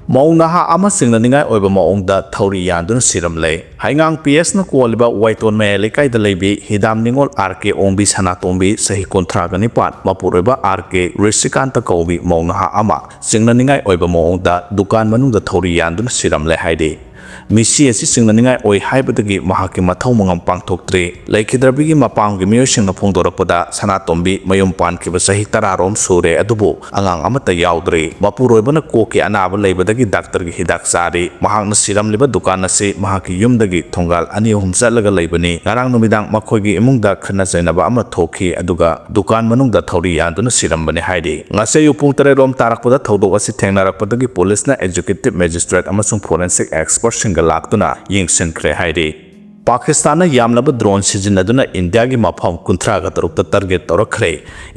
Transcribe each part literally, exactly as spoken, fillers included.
ꯃꯧ ꯅꯍꯥ ꯑꯃ ꯆꯤꯡꯅꯅꯤꯡꯉꯥꯏ ꯑꯣꯏꯕ ꯃꯑꯣꯡꯗ ꯊꯧꯔꯤ ꯌꯥꯟꯗꯨꯅ ꯁꯤꯔꯝꯂꯦ꯫ ꯍꯩꯉꯥꯡ ꯄꯤ ꯑꯦꯁꯅ ꯀꯣꯜꯂꯤꯕ ꯋꯥꯏꯇꯣꯟ ꯃꯌꯥꯏ ꯂꯩꯀꯥꯏꯗ ꯂꯩꯕꯤ ꯍꯤꯗꯥꯝ ꯅꯤꯉꯣꯜ ꯑꯥꯔ ꯀꯦ ꯑꯣꯡꯕꯤ ꯁꯅꯥꯇꯣꯝꯕꯤ, ꯆꯍꯤ ꯀꯨꯟꯊ꯭ꯔꯥꯒ ꯅꯤꯄꯥꯟ, ꯃꯄꯨꯔꯣꯏꯕ ꯑꯥꯔ ꯀꯦ ꯔꯤꯁꯤꯀꯥꯟꯇ ꯀꯧꯕꯤ ꯃꯧ ꯅꯍꯥ ꯑꯃ ꯆꯤꯡꯅꯅꯤꯡꯉꯥꯏ ꯑꯣꯏꯕ ꯃꯑꯣꯡꯗ ꯗꯨꯀꯥꯟ ꯃꯅꯨꯡꯗ ꯊꯧꯔꯤ ꯌꯥꯟꯗꯨꯅ ꯁꯤꯔꯝꯂꯦ ꯍꯥꯏꯔꯤ꯫ ꯃꯤꯁꯤ ꯑꯁꯤ ꯆꯤꯡꯅꯅꯤꯡꯉꯥꯏ ꯑꯣꯏ ꯍꯥꯏꯕꯗꯒꯤ ꯃꯍꯥꯛꯀꯤ ꯃꯊꯧ ꯃꯉꯝ ꯄꯥꯡꯊꯣꯛꯇ꯭ꯔꯤ꯫ ꯂꯩꯈꯤꯗ꯭ꯔꯕꯤꯒꯤ ꯃꯄꯥꯝꯒꯤ ꯃꯤꯑꯣꯏꯁꯤꯡꯅ ꯐꯣꯡꯗꯣꯔꯛꯄꯗ, ꯁꯅꯥꯇꯣꯝꯕꯤ ꯃꯌꯨꯝ ꯄꯥꯟꯈꯤꯕ ꯆꯍꯤ ꯇꯔꯥꯔꯣꯝ ꯁꯨꯔꯦ, ꯑꯗꯨꯕꯨ ꯑꯉꯥꯡ ꯑꯃꯠꯇ ꯌꯥꯎꯗ꯭ꯔꯤ꯫ ꯃꯄꯨꯔꯣꯏꯕꯅ ꯀꯣꯛꯀꯤ ꯑꯅꯥꯕ ꯂꯩꯕꯗꯒꯤ ꯗꯥꯛꯇꯔꯒꯤ ꯍꯤꯗꯥꯛ ꯆꯥꯔꯤ꯫ ꯃꯍꯥꯛꯅ ꯁꯤꯔꯝꯂꯤꯕ ꯗꯨꯀꯥꯟ ꯑꯁꯤ ꯃꯍꯥꯛꯀꯤ ꯌꯨꯝꯗꯒꯤ ꯊꯣꯡꯒꯥꯜ ꯑꯅꯤ ꯑꯍꯨꯝ ꯆꯠꯂꯒ ꯂꯩꯕꯅꯤ꯫ ꯉꯔꯥꯡ ꯅꯨꯃꯤꯗꯥꯡ ꯃꯈꯣꯏꯒꯤ ꯏꯃꯨꯡꯗ ꯈꯠꯅ ꯆꯩꯅꯕ ꯑꯃ ꯊꯣꯛꯈꯤ, ꯑꯗꯨꯒ ꯗꯨꯀꯥꯟ ꯃꯅꯨꯡꯗ ꯊꯧꯔꯤ ꯌꯥꯟꯗꯨꯅ ꯁꯤꯔꯝꯕꯅꯤ ꯍꯥꯏꯔꯤ꯫ ꯉꯁꯤ ꯑꯌꯨꯛ ꯄꯨꯡ ꯇꯔꯦꯠ ꯔꯣꯝ ꯇꯥꯔꯛꯄꯗ ꯊꯧꯗꯣꯛ ꯑꯁꯤ ꯊꯦꯡꯅꯔꯛꯄꯗꯒꯤ ꯄꯨꯂꯤꯁꯅ executive magistrate ꯑꯃꯁꯨꯡ forensic expertꯁꯤꯡꯒ ꯂꯥꯛꯇꯨꯅ ꯌꯦꯡꯁꯤꯟꯈ꯭ꯔꯦ ꯍꯥꯏꯔꯤ꯫ ꯄꯥꯀꯤꯁꯇꯥꯟꯅ ꯌꯥꯝꯂꯕ drone ꯁꯤꯖꯤꯟꯅꯗꯨꯅ ꯏꯟꯗꯤꯌꯥꯒꯤ ꯃꯐꯝ ꯀꯨꯟꯊ꯭ꯔꯥꯒ ꯇꯔꯨꯛꯇ target ꯇꯧꯔꯛꯈ꯭ꯔꯦ꯫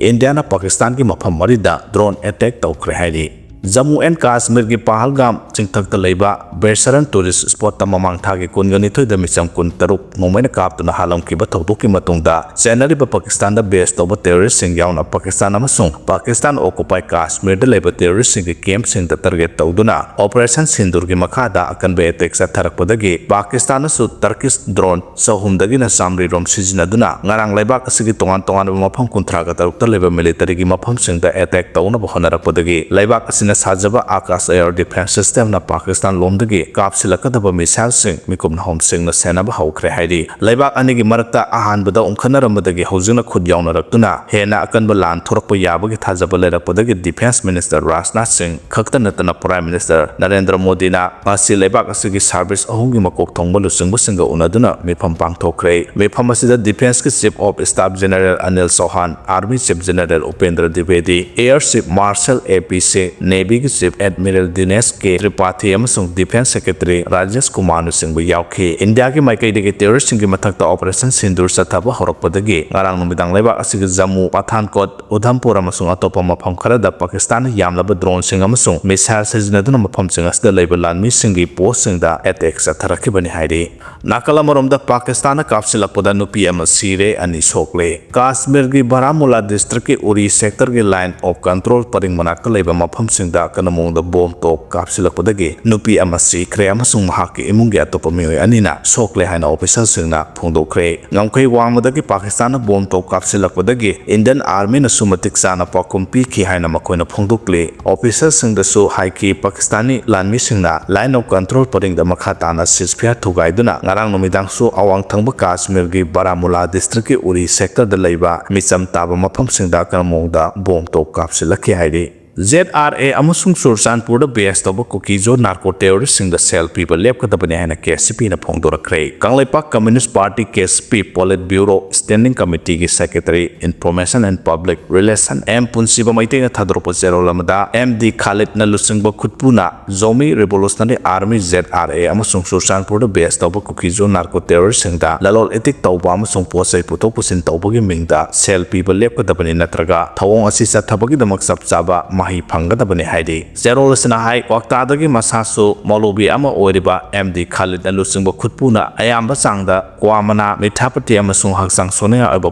ꯏꯟꯗꯤꯌꯥꯅ ꯄꯥꯀꯤꯁꯇꯥꯟꯒꯤ ꯃꯐꯝ ꯃꯔꯤꯗ drone attack ꯇꯧꯈ꯭ꯔꯦ ꯍꯥꯏꯔꯤ꯫ ꯖꯝꯃꯨ ꯑꯦꯟ ꯀꯥꯁꯃꯤꯔꯒꯤ ꯄꯍꯜꯒꯥꯝ ꯆꯤꯡꯊꯛꯇ ꯂꯩꯕ ꯕꯦꯁꯔꯟ tourist spotꯇ ꯃꯃꯥꯡ ꯊꯥꯒꯤ ꯀꯨꯟꯒ ꯅꯤꯊꯣꯏꯗ ꯃꯤꯆꯝ ꯀꯨꯟꯇꯔꯨꯛ ꯅꯣꯡꯃꯩꯅ ꯀꯥꯞꯇꯨꯅ ꯍꯥꯠꯂꯝꯈꯤꯕ ꯊꯧꯗꯣꯛꯀꯤ ꯃꯇꯨꯡꯗ, ꯆꯦꯟꯅꯔꯤꯕ ꯄꯥꯀꯤꯁꯇꯥꯟꯗ base ꯇꯧꯕ terroristꯁꯤꯡ ꯌꯥꯎꯅ ꯄꯥꯀꯤꯁꯇꯥꯟ ꯑꯃꯁꯨꯡ ꯄꯥꯀꯤꯁꯇꯥꯟ occupied ꯀꯥꯁꯃꯤꯔꯗ ꯂꯩꯕ terroristꯁꯤꯡꯒꯤ campꯁꯤꯡꯗ target ꯇꯧꯗꯨꯅ Operation Sindoorꯒꯤ ꯃꯈꯥꯗ ꯑꯀꯟꯕ attack ꯆꯠꯊꯔꯛꯄꯗꯒꯤ ꯄꯥꯀꯤꯁꯇꯥꯟꯅꯁꯨ Turkish drone ꯆꯍꯨꯝꯗꯒꯤꯅ ꯆꯥꯃꯔꯤ ꯔꯣꯝ ꯁꯤꯖꯤꯟꯅꯗꯨꯅ ꯉꯔꯥꯡ ꯂꯩꯕꯥꯛ ꯑꯁꯤꯒꯤ ꯇꯣꯉꯥꯟ ꯇꯣꯉꯥꯟꯕ ꯃꯐꯝ ꯀꯨꯟꯊ꯭ꯔꯥꯒ ꯇꯔꯨꯛꯇ ꯂꯩꯕ militaryꯒꯤ ꯃꯐꯝꯁꯤꯡꯗ attack ꯇꯧꯅꯕ ꯍꯣꯠꯅꯔꯛꯄꯗꯒꯤ, ꯂꯩꯕꯥꯛ ꯑꯁꯤꯅ ꯁꯥꯖꯕ Akash air defence systemꯅ ꯄꯥꯀꯤꯁꯇꯥꯟ ꯂꯣꯝꯗꯒꯤ ꯀꯥꯞꯁꯤꯜꯂꯛꯀꯗꯕ missileꯁꯤꯡ ꯃꯤꯀꯨꯞ ꯅꯍꯨꯝꯁꯤꯡꯅ ꯁꯦꯟꯅꯕ ꯍꯧꯈ꯭ꯔꯦ ꯍꯥꯏꯔꯤ꯫ ꯂꯩꯕꯥꯛ ꯑꯅꯤꯒꯤ ꯃꯔꯛꯇ ꯑꯍꯥꯟꯕꯗ ꯎꯪꯈꯠꯅꯔꯝꯕꯗꯒꯤ ꯍꯧꯖꯤꯛꯅ ꯈꯨꯠ ꯌꯥꯎꯅꯔꯛꯇꯨꯅ ꯍꯦꯟꯅ ꯑꯀꯟꯕ ꯂꯥꯟ ꯊꯣꯔꯛꯄ ꯌꯥꯕꯒꯤ ꯊꯥꯖꯕ ꯂꯩꯔꯛꯄꯗꯒꯤ Defence Minister ꯔꯥꯖꯅꯥꯊ ꯁꯤꯡ ꯈꯛꯇ ꯅꯠꯇꯅ Prime Minister ꯅꯔꯦꯟꯗ꯭ꯔ ꯃꯣꯗꯤꯅ ꯉꯁꯤ ꯂꯩꯕꯥꯛ ꯑꯁꯤꯒꯤ service ꯑꯍꯨꯝꯒꯤ ꯃꯀꯣꯛ ꯊꯣꯡꯕ ꯂꯨꯆꯤꯡꯕꯁꯤꯡꯒ ꯎꯅꯗꯨꯅ ꯃꯤꯐꯝ ꯄꯥꯡꯊꯣꯛꯈ꯭ꯔꯦ꯫ ꯃꯤꯐꯝ ꯑꯁꯤꯗ Defenceꯀꯤ Chief of Staff General Anil ꯆꯧꯍꯥꯟ, Army Chief General Upendra ꯗ꯭ꯋꯤꯕꯦꯗꯤ, Air Chief Marshal ꯑꯦ ꯄꯤ ꯁꯤꯡ, Navyꯒꯤ Chief Admiral ꯗꯤꯅꯦꯁ ꯀꯦ ꯇ꯭ꯔꯤꯄꯥꯊꯤ ꯑꯃꯁꯨꯡ Defence Secretary ꯔꯥꯖꯦꯁ ꯀꯨꯃꯥꯔꯅꯆꯤꯡꯕ ꯌꯥꯎꯈꯤ꯫ ꯏꯟꯗꯤꯌꯥꯒꯤ ꯃꯥꯏꯀꯩꯗꯒꯤ terroristꯁꯤꯡꯒꯤ ꯃꯊꯛꯇ Operation Sindoor ꯆꯠꯊꯕ ꯍꯧꯔꯛꯄꯗꯒꯤ ꯉꯔꯥꯡ ꯅꯨꯃꯤꯗꯥꯡ ꯂꯩꯕꯥꯛ ꯑꯁꯤꯒꯤ ꯖꯝꯃꯨ, ꯄꯊꯥꯟꯀꯣꯠ, ꯎꯙꯝꯄꯨꯔ ꯑꯃꯁꯨꯡ ꯑꯇꯣꯞꯄ ꯃꯐꯝ ꯈꯔꯗ ꯄꯥꯀꯤꯁꯇꯥꯟꯅ ꯌꯥꯝꯂꯕ droneꯁꯤꯡ ꯑꯃꯁꯨꯡ missile ꯁꯤꯖꯤꯟꯅꯗꯨꯅ ꯃꯐꯝꯁꯤꯡ ꯑꯁꯤꯗ ꯂꯩꯕ ꯂꯥꯟꯃꯤꯁꯤꯡꯒꯤ postꯁꯤꯡꯗ attack ꯆꯠꯊꯔꯛꯈꯤꯕꯅꯤ ꯍꯥꯏꯔꯤ꯫ ꯅꯥꯀꯜ ꯑꯃꯔꯣꯝꯗ, ꯄꯥꯀꯤꯁꯇꯥꯟꯅ ꯀꯥꯞꯁꯤꯜꯂꯛꯄꯗ ꯅꯨꯄꯤ ꯑꯃ ꯁꯤꯔꯦ, ꯑꯅꯤ ꯁꯣꯛꯂꯦ꯫ ꯀꯥꯁꯃꯤꯔꯒꯤ ꯕꯥꯔꯥꯃꯨꯂꯥ districtꯀꯤ ꯎꯔꯤ sectorꯒꯤ line of control ꯄꯔꯤꯡ ꯃꯅꯥꯛꯇ ꯂꯩꯕ ꯃꯐꯝꯁꯤꯡ ꯗ ꯀꯩꯅꯣ ꯃꯑꯣꯡꯗ ꯕꯣꯝ ꯇꯣꯞ ꯀꯥꯞꯁꯤꯜꯂꯛꯄꯗꯒꯤ ꯅꯨꯄꯤ ꯑꯃ ꯁꯤꯈ꯭ꯔꯦ ꯑꯃꯁꯨꯡ ꯃꯍꯥꯛꯀꯤ ꯏꯃꯨꯡꯒꯤ ꯑꯇꯣꯞꯄ ꯃꯤꯑꯣꯏ ꯑꯅꯤꯅ ꯁꯣꯛꯂꯦ ꯍꯥꯏꯅ ꯑꯣꯐꯤꯁꯔꯁꯤꯡꯅ ꯐꯣꯡꯗꯣꯛꯈ꯭ꯔꯦ꯫ ꯉꯝꯈꯩ ꯋꯥꯡꯃꯗꯒꯤ ꯄꯥꯀꯤꯁꯇꯥꯟꯅ ꯕꯣꯝ ꯇꯣꯞ ꯀꯥꯞꯁꯤꯜꯂꯛꯄꯗꯒꯤ ꯏꯟꯗꯤꯌꯟ ꯑꯥꯔꯃꯤꯅꯁꯨ ꯃꯇꯤꯛ ꯆꯥꯅ ꯄꯥꯎꯈꯨꯝ ꯄꯤꯈꯤ ꯍꯥꯏꯅ ꯃꯈꯣꯏꯅ ꯐꯣꯡꯗꯣꯛꯂꯤ꯫ ꯑꯣꯐꯤꯁꯔꯁꯤꯡꯗꯁꯨ ꯍꯥꯏꯈꯤ, ꯄꯥꯀꯤꯁꯇꯥꯅꯤ ꯂꯥꯟꯃꯤꯁꯤꯡꯅ line of control ꯄꯔꯤꯡꯗ ꯃꯈꯥ ꯇꯥꯅ ceasefire ꯊꯨꯒꯥꯏꯗꯨꯅ ꯉꯔꯥꯡ ꯅꯨꯃꯤꯗꯥꯡꯁꯨ ꯑꯋꯥꯡ ꯊꯪꯕ ꯀꯥꯁꯃꯤꯔꯒꯤ ꯕꯥꯔꯥꯃꯨꯂꯥ districtꯀꯤ ꯎꯔꯤ sectorꯗ ꯂꯩꯕ ꯃꯤꯆꯝ ꯇꯥꯕ ꯃꯐꯝꯁꯤꯡꯗ ꯀꯩꯅꯣ ꯃꯑꯣꯡꯗ ꯕꯣꯝ ꯇꯣꯞ ꯀꯥꯞꯁꯤꯜꯂꯛꯈꯤ ꯍꯥꯏꯔꯤ꯫ Z R A ꯑꯃꯁꯨꯡ ꯆꯨꯔꯆꯥꯟꯄꯨꯔꯗ base ꯇꯧꯕ ꯀꯨꯀꯤꯖꯣ narco terroristꯁꯤꯡꯗ ꯁꯦꯜ ꯄꯤꯕ ꯂꯦꯞꯀꯗꯕꯅꯤ ꯍꯥꯏꯅ K C Pꯅ ꯐꯣꯡꯗꯣꯔꯛꯈ꯭ꯔꯦ꯫ Kangleipak Communist Party K C P Politburo Standing Committeeꯒꯤ Secretary Information and Public Relation M ꯄꯨꯟꯁꯤꯕ ꯃꯩꯇꯩꯅ ꯊꯥꯗꯣꯔꯛꯄ ꯆꯦꯔꯣꯜ ꯑꯃꯗ M D Khalidꯅ ꯂꯨꯆꯤꯡꯕ ꯈꯨꯠꯄꯨꯅ Zomi Revolutionary Army, Z R A, ꯑꯃꯁꯨꯡ ꯆꯨꯔꯆꯥꯟꯄꯨꯔꯗ base ꯇꯧꯕ ꯀꯨꯀꯤꯖꯣ narco terroristꯁꯤꯡꯗ ꯂꯂꯣꯟ ꯏꯇꯤꯛ ꯇꯧꯕ ꯑꯃꯁꯨꯡ ꯄꯣꯠ ꯆꯩ ꯄꯨꯊꯣꯛ ꯄꯨꯁꯤꯟ ꯇꯧꯕꯒꯤ ꯃꯤꯡꯗ ꯁꯦꯜ ꯄꯤꯕ ꯂꯦꯞꯀꯗꯕꯅꯤ, ꯅꯠꯇ꯭ꯔꯒ ꯊꯧꯑꯣꯡ ꯑꯁꯤ ꯆꯠꯊꯕꯒꯤꯗꯃꯛ ꯆꯞ ꯆꯥꯕ ꯃꯍꯩ ꯐꯪꯒꯗꯕꯅꯤ ꯍꯥꯏꯔꯤ꯫ ꯆꯦꯔꯣꯜ ꯑꯁꯤꯅ ꯍꯥꯏ, ꯀ꯭ꯋꯥꯛꯇꯥꯗꯒꯤ ꯃꯁꯥꯁꯨ ꯃꯧꯂꯨꯕꯤ ꯑꯃ ꯑꯣꯏꯔꯤꯕ M D Khalidꯅ ꯂꯨꯆꯤꯡꯕ ꯈꯨꯠꯄꯨꯅ ꯑꯌꯥꯝꯕ ꯆꯥꯡꯗ ꯀ꯭ꯋꯥ ꯃꯅꯥ, ꯃꯤꯊꯥꯄꯇꯤ ꯑꯃꯁꯨꯡ ꯍꯛꯆꯥꯡ ꯁꯣꯛꯅꯤꯡꯉꯥꯏ ꯑꯣꯏꯕ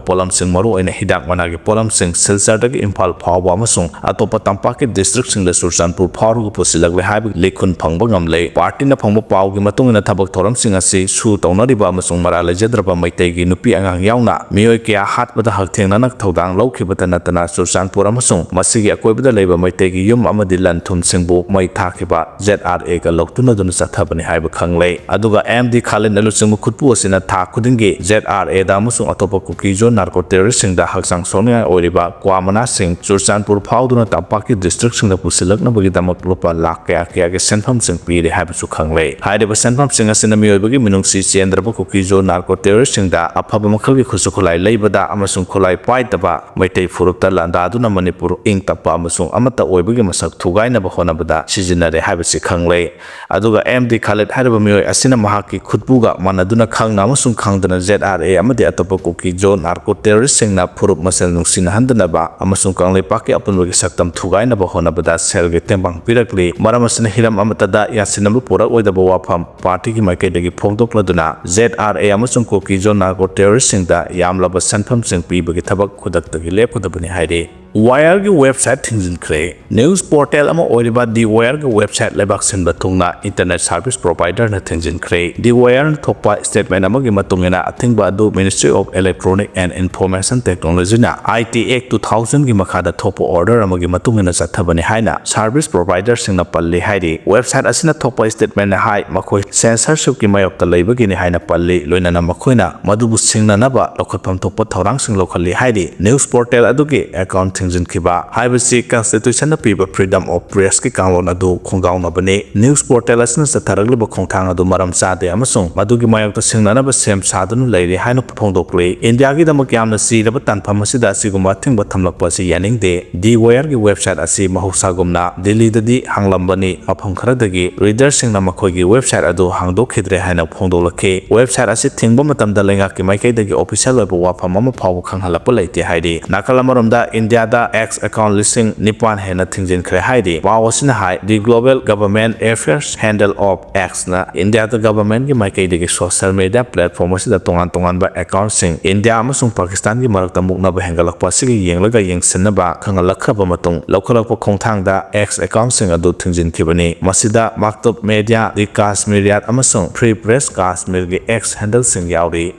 ꯄꯣꯠꯂꯝꯁꯤꯡ, ꯃꯔꯨꯑꯣꯏꯅ ꯍꯤꯗꯥꯛ ꯃꯅꯥꯒꯤ ꯄꯣꯠꯂꯝꯁꯤꯡ, ꯁꯤꯜꯆꯔꯗꯒꯤ ꯏꯝꯐꯥꯜ ꯐꯥꯎꯕ ꯑꯃꯁꯨꯡ ꯑꯇꯣꯞꯄ ꯇꯝꯄꯥꯛꯀꯤ districtꯁꯤꯡꯗ ꯆꯨꯔꯆꯥꯟꯄꯨꯔ ꯐꯥꯎꯔꯒ ꯄꯨꯁꯤꯜꯂꯛꯂꯦ ꯍꯥꯏꯕꯒꯤ ꯂꯤꯈꯨꯟ ꯐꯪꯕ ꯉꯝꯂꯦ꯫ Partyꯅ ꯐꯪꯕ ꯄꯥꯎꯒꯤ ꯃꯇꯨꯡ ꯏꯟꯅ, ꯊꯕꯛ ꯊꯧꯔꯝꯁꯤꯡ ꯑꯁꯤ ꯁꯨ ꯇꯧꯅꯔꯤꯕ ꯑꯃꯁꯨꯡ ꯃꯔꯥꯜ ꯂꯩꯖꯗ꯭ꯔꯕ ꯃꯩꯇꯩꯒꯤ ꯅꯨꯄꯤ ꯑꯉꯥꯡ ꯌꯥꯎꯅ ꯃꯤꯑꯣꯏ ꯀꯌꯥ ꯍꯥꯠꯄꯗ ꯍꯛꯊꯦꯡꯅꯅ ꯊꯧꯗꯥꯡ ꯂꯧꯈꯤꯕꯇ ꯅꯠꯇꯅ, ꯆꯨꯔꯆꯥꯟꯄꯨꯔ ꯑꯃꯁꯨꯡ ꯃꯁꯤꯒꯤ ꯑꯀꯣꯏꯕꯗ ꯂꯩꯕ ꯃꯩꯇꯩꯒꯤ ꯌꯨꯝ ꯑꯃꯗꯤ ꯂꯟ ꯊꯨꯝꯁꯤꯡꯕꯨ ꯃꯩ ꯊꯥꯈꯤꯕ Z R Aꯒ ꯂꯧꯇꯨꯅꯗꯨꯅ ꯆꯠꯊꯕꯅꯤ ꯍꯥꯏꯕ ꯈꯪꯂꯦ꯫ ꯑꯗꯨꯒ M D Khalidꯅ ꯂꯨꯆꯤꯡꯕ ꯈꯨꯠꯄꯨ ꯑꯁꯤꯅ ꯊꯥ ꯈꯨꯗꯤꯡꯒꯤ Z R Aꯗ ꯑꯃꯁꯨꯡ ꯑꯇꯣꯞꯄ ꯀꯨꯀꯤꯖꯣ narco terroristꯁꯤꯡꯗ ꯍꯛꯆꯥꯡ ꯁꯣꯛꯅꯤꯡꯉꯥꯏ ꯑꯣꯏꯔꯤꯕ ꯀ꯭ꯋꯥ ꯃꯅꯥꯁꯤꯡ ꯆꯨꯔꯆꯥꯟꯄꯨꯔ ꯐꯥꯎꯗꯨꯅ ꯇꯝꯄꯥꯛꯀꯤ districtꯁꯤꯡꯗ ꯄꯨꯁꯤꯜꯂꯛꯅꯕꯒꯤꯗꯃꯛ ꯂꯨꯄꯥ ꯂꯥꯈ ꯀꯌꯥ ꯀꯌꯥꯒꯤ ꯁꯦꯟꯐꯝꯁꯤꯡ ꯄꯤꯔꯦ ꯍꯥꯏꯕꯁꯨ ꯈꯪꯂꯦ꯫ ꯍꯥꯏꯔꯤꯕ ꯁꯦꯟꯐꯝꯁꯤꯡ ꯑꯁꯤꯅ ꯃꯤꯑꯣꯏꯕꯒꯤ ꯃꯤꯅꯨꯡꯁꯤ ꯆꯦꯟꯗ꯭ꯔꯕ ꯀꯨꯀꯤꯖꯣ narco terroristꯁꯤꯡꯗ ꯑꯐꯕ ꯃꯈꯜꯒꯤ ꯈꯨꯠꯁꯨ ꯈꯨꯠꯂꯥꯏ ꯂꯩꯕꯗ ꯑꯃꯁꯨꯡ ꯈꯨꯠꯂꯥꯏ ꯄꯥꯏꯗꯕ ꯃꯩꯇꯩ ꯐꯨꯔꯨꯞꯇ ꯂꯥꯟꯗꯥꯗꯨꯅ ꯃꯅꯤꯄꯨꯔ ꯏꯪ ꯇꯞꯄ ꯑꯃꯁꯨꯡ ꯑꯃꯠꯇ ꯑꯣꯏꯕꯒꯤ ꯃꯁꯛ ꯊꯨꯒꯥꯏꯅꯕ ꯍꯣꯠꯅꯕꯗ ꯁꯤꯖꯤꯟꯅꯔꯦ ꯍꯥꯏꯕꯁꯤ ꯈꯪꯂꯦ꯫ ꯑꯗꯨꯒ M D Khalid ꯍꯥꯏꯔꯤꯕ ꯃꯤꯑꯣꯏ ꯑꯁꯤꯅ ꯃꯍꯥꯛꯀꯤ ꯈꯨꯠꯄꯨꯒ ꯃꯥꯟꯅꯗꯨꯅ ꯈꯪꯅ ꯑꯃꯁꯨꯡ ꯈꯪꯗꯅ Z R A ꯑꯃꯗꯤ ꯑꯇꯣꯞꯄ ꯀꯨꯀꯤꯖꯣ narco terroristꯁꯤꯡꯅ ꯐꯨꯔꯨꯞ ꯃꯁꯦꯜ ꯅꯨꯡꯁꯤꯅꯍꯟꯗꯅꯕ ꯑꯃꯁꯨꯡ ꯀꯪꯂꯩꯄꯥꯛꯀꯤ ꯑꯄꯨꯟꯕꯒꯤ ꯁꯛꯇꯝ ꯊꯨꯒꯥꯏꯅꯕ ꯍꯣꯠꯅꯕꯗ ꯁꯦꯜꯒꯤ ꯇꯦꯡꯕꯥꯡ ꯄꯤꯔꯛꯂꯤ꯫ ꯃꯔꯝ ꯑꯁꯤꯅ ꯍꯤꯔꯝ ꯑꯃꯠꯇꯗ ꯌꯥꯁꯤꯟꯅꯕ ꯄꯨꯔꯛꯂꯣꯏꯗꯕ ꯋꯥꯐꯝ partyꯒꯤ ꯃꯥꯏꯀꯩꯗꯒꯤ ꯐꯣꯡꯗꯣꯛꯂꯗꯨꯅ Z R A ꯑꯃꯁꯨꯡ ꯀꯨꯀꯤꯖꯣ narco terroristꯁꯤꯡꯗ ꯌꯥꯝꯂꯕ ꯁꯦꯟꯐꯝꯁꯤꯡ ꯄꯤꯕꯒꯤ ꯊꯕꯛ ꯈꯨꯗꯛꯇꯒꯤ ꯂꯦꯞꯀꯗꯕꯅꯤ ꯍꯥꯏꯔꯤ꯫ Wireꯒꯤ website ꯊꯤꯡꯖꯤꯟꯈ꯭ꯔꯦ꯫ News portal ꯑꯃ ꯑꯣꯏꯔꯤꯕ The Wireꯒꯤ website ꯂꯩꯕꯥꯛ ꯁꯤꯟꯕ ꯊꯨꯡꯅ internet service providerꯅ ꯊꯤꯡꯖꯤꯟꯈ꯭ꯔꯦ꯫ The Wireꯅ ꯊꯣꯛꯄ statement ꯑꯃꯒꯤ ꯃꯇꯨꯡ ꯏꯟꯅ, ꯑꯊꯤꯡꯕ ꯑꯗꯨ Ministry of Electronic and Information Technologyꯅ I T Act two thousandꯒꯤ ꯃꯈꯥꯗ ꯊꯣꯛꯄ order ꯑꯃꯒꯤ ꯃꯇꯨꯡ ꯏꯟꯅ ꯆꯠꯊꯕꯅꯤ ꯍꯥꯏꯅ service providerꯁꯤꯡꯅ ꯄꯜꯂꯤ ꯍꯥꯏꯔꯤ꯫ Website ꯑꯁꯤꯅ ꯊꯣꯛꯄ statementꯅ ꯍꯥꯏ, ꯃꯈꯣꯏ censorshipꯀꯤ ꯃꯥꯌꯣꯛꯇ ꯂꯩꯕꯒꯤꯅꯤ ꯍꯥꯏꯅ ꯄꯜꯂꯤ, ꯂꯣꯏꯅꯅ ꯃꯈꯣꯏꯅ ꯃꯗꯨꯕꯨ ꯁꯤꯡꯅꯅꯕ ꯂꯧꯈꯠꯐꯝ ꯊꯣꯛꯄ ꯊꯧꯔꯥꯡꯁꯤꯡ ꯂꯧꯈꯠꯂꯤ ꯍꯥꯏꯔꯤ꯫ News portal ꯑꯗꯨꯒꯤ account ꯊꯤꯡꯖꯤꯟꯈꯤꯕ ꯍꯥꯏꯕꯁꯤ constitutionꯅ ꯄꯤꯕ freedom of pressꯀꯤ ꯀꯥꯡꯂꯣꯟ ꯑꯗꯨ ꯈꯣꯡꯒꯥꯎꯅꯕꯅꯤ꯫ News portal ꯑꯁꯤꯅ ꯆꯠꯊꯔꯛꯂꯤꯕ ꯈꯣꯡꯊꯥꯡ ꯑꯗꯨ ꯃꯔꯝ ꯆꯥꯗꯦ ꯑꯃꯁꯨꯡ ꯃꯗꯨꯒꯤ ꯃꯥꯌꯣꯛꯇ ꯁꯤꯡꯅꯅꯕ ꯁꯦꯝ ꯁꯥꯗꯨꯅ ꯂꯩꯔꯤ ꯍꯥꯏꯅ ꯐꯣꯡꯗꯣꯛꯂꯤ꯫ ꯏꯟꯗꯤꯌꯥꯒꯤꯗꯃꯛ ꯌꯥꯝꯅ ꯆꯤꯔꯕ ꯇꯥꯟꯐꯝ ꯑꯁꯤꯗ ꯑꯁꯤꯒꯨꯝꯕ ꯑꯊꯤꯡꯕ ꯊꯝꯂꯛꯄ ꯑꯁꯤ ꯌꯥꯅꯤꯡꯗꯦ꯫ The Wireꯒꯤ website ꯑꯁꯤ ꯃꯍꯧꯁꯥꯒꯨꯝꯅ ꯗꯤꯜꯂꯤꯗꯗꯤ ꯍꯥꯡꯂꯝꯕꯅꯤ꯫ ꯃꯐꯝ ꯈꯔꯗꯒꯤ readerꯁꯤꯡꯅ ꯃꯈꯣꯏꯒꯤ website ꯑꯗꯨ ꯍꯥꯡꯗꯣꯛꯈꯤꯗ꯭ꯔꯦ ꯍꯥꯏꯅ ꯐꯣꯡꯗꯣꯛꯂꯛꯈꯤ꯫ Website ꯑꯁꯤ ꯊꯤꯡꯕ ꯃꯇꯝꯗ ꯂꯩꯉꯥꯛꯀꯤ ꯃꯥꯏꯀꯩꯗꯒꯤ official ꯑꯣꯏꯕ ꯋꯥꯐꯝ ꯑꯃ ꯐꯥꯎꯕ ꯈꯪꯍꯜꯂꯛꯄ ꯂꯩꯇꯦ ꯍꯥꯏꯔꯤ꯫ ꯅꯥꯀꯜ ꯑꯃꯔꯣꯝꯗ, ꯏꯟꯗꯤꯌꯥꯗ X account ꯂꯤꯁꯤꯡ ꯅꯤꯄꯥꯟ ꯍꯦꯟꯅ ꯊꯤꯡꯖꯤꯟꯈ꯭ꯔꯦ ꯍꯥꯏꯔꯤ꯫ ꯄꯥꯎ ꯑꯁꯤꯅ ꯍꯥꯏ, The Global Government Affairs Handle of Xꯅ ꯏꯟꯗꯤꯌꯥꯗ governmentꯀꯤ ꯃꯥꯏꯀꯩꯗꯒꯤ social media platform ꯑꯁꯤꯗ ꯇꯣꯉꯥꯟ ꯇꯣꯉꯥꯟꯕ accountꯁꯤꯡ ꯏꯟꯗꯤꯌꯥ ꯑꯃꯁꯨꯡ ꯄꯥꯀꯤꯁꯇꯥꯟꯒꯤ ꯃꯔꯛꯇ ꯃꯨꯛꯅꯕ ꯍꯦꯟꯒꯠꯂꯛꯄ ꯑꯁꯤꯒꯤ ꯌꯦꯡꯂꯒ ꯌꯦꯡꯁꯤꯟꯅꯕ ꯈꯪꯍꯜꯂꯛꯈ꯭ꯔꯕ ꯃꯇꯨꯡ ꯂꯧꯈꯠꯂꯛꯄ ꯈꯣꯡꯊꯥꯡꯗ X accountꯁꯤꯡ ꯑꯗꯨ ꯊꯤꯡꯖꯤꯟꯈꯤꯕꯅꯤ꯫ ꯃꯁꯤꯗ Maktab Media, The Kashmiriyat ꯑꯃꯁꯨꯡ Free Press Kashmirꯒꯤ X handleꯁꯤꯡ ꯌꯥꯎꯔꯤ꯫